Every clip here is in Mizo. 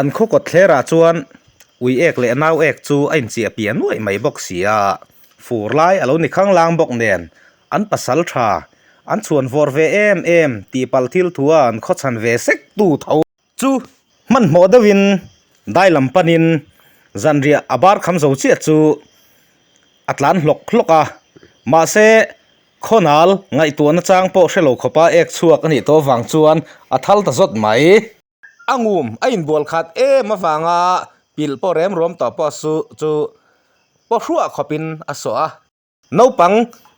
An khaw kawt thlerah chuan ui ek leh nau ek chu a inchiah piah nuaih mai bawk si a, fur lai a lo ni khanglang bawk nen an pasal tha an chhuan vawr ve em em tih palh thil thua an khaw chhan ve sek tu tho chu hmanhmawh deuhin dai lam panin zanriah a bar kham zo chiah chu a tlan hlawk hlawk a, mahse Khawnal ngaihtuahna chang pawh hre lo khawpa ek chhuak a nih tawh vang chuan a thal ta zawt mai. A ngum a inbual khat em avanga pilh pawh rem ruam tawh pawh su chu paw hruah khawpin a sawh a. Naupang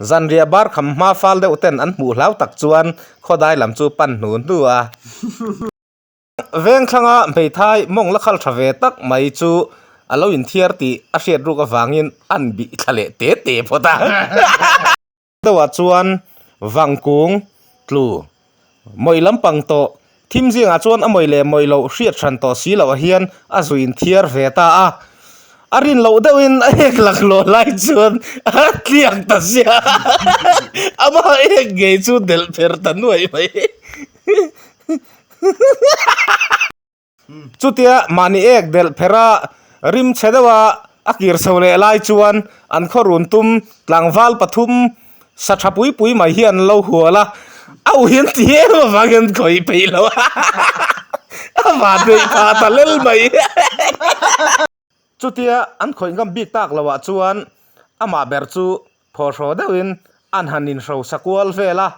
zanriah bar kham hma fal deuh ten an hmuh hlau tak chuan khawdai lam chu pan hnu hnu a. Vengthlanga hmeithai mawng la khal tha ve tak mai chu a lo inthiar tih a hriat ruk avangin an bih thla leh te te phawt a. Deuhah chuan vangkung tlu mawih lampang tawh thim zingah chuan a mawih leh mawih loh hriat hran tawh si loh ah hian a zu inthiar ve ta a. A rin loh deuhin a ek laklawh lai chuan a tliak ta sia amah ek ngei chu delh pher ta nuaih mai. Chutia mahni ek delh pherh a rim chhe deuh a a kir chho leh lai chuan an khaw run tum tlangval pathum sa tha pui pui mai hi an lo hual a, a u hian ti em avangin an khawih peih lo a, a van peih phah ta lel mai. Chutia an khawih ngam bik tak loh ah chuan amah ber chu Phawhraw deuhin an han inhrosa kual vel a,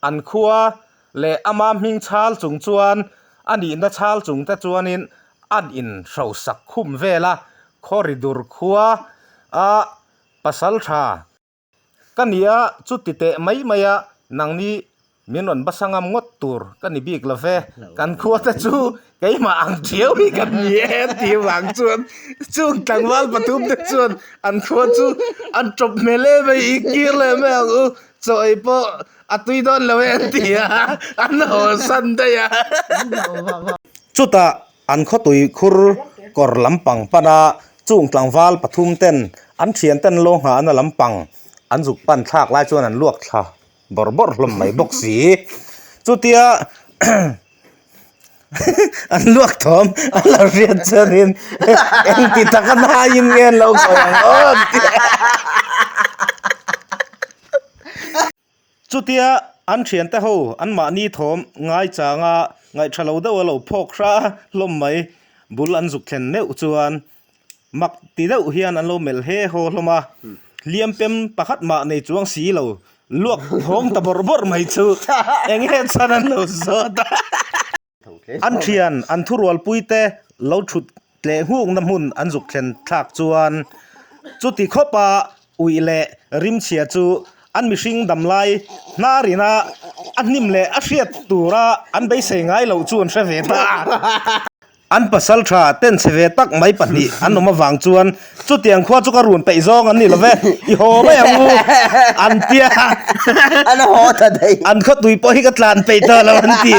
an khua leh ama hming chhal chung chuan a nihna chhal chung te chuanin an inhrosak khum vel a, Khawridur khua a pasal tha ka nia chuti teh mai mai a, nangni Min rawn basa ngam ngawt tur ka ni bik lo ve, kan khua te chu keimah ang thiau hi kan ni e tih vang chuan chung tlangval pathum te chuan an khua chu an tawp hmel em a, i kir leh mai ang u, chaw ei pawh a tui dawn lo e an ti a, an haw san daih a. Chutah an khawtui khur kawr lampang pan a, chung tlangval pathum ten an thian ten lo nghahna lampang an zuk pan thlak lai chuan an luak thla bawrh bawrh hlawm mai bawk si chutia an luak thawm an lo hriat chuanin engti taka naiin nge an lo khawih ang aw an ti a chutia an thiante ho an mahni thawm ngai changa ngaihṭha lo deuh a lo phawk hra hlawm mai bul an zuk thlen meuh chuan Mak ti deuh hian an lo melh he haw hlawm a, hliam pem pakhat mah nei chuang si lo, luak thawng ta bawrh bawrh mai chu eng nge chhan an lo zawt a. An thian an thurualpui te lo thut tleh nghukna hmun an zuk thlen thlak chuan chuti khawpa uih leh rimchhia chu an mihring damlai hnarina a hnim leh a hriat tura an beisei ngai loh chu an hre ve ta a. An pasal tha ten chhe ve tak mai pahnih an awm avang chuan chutiang khua chu ka run peih zawng an ni lo ve, i haw mai ang u an tia An haw ta daih. An khawtui pawh hi ka tlan peih tawh lo an ti.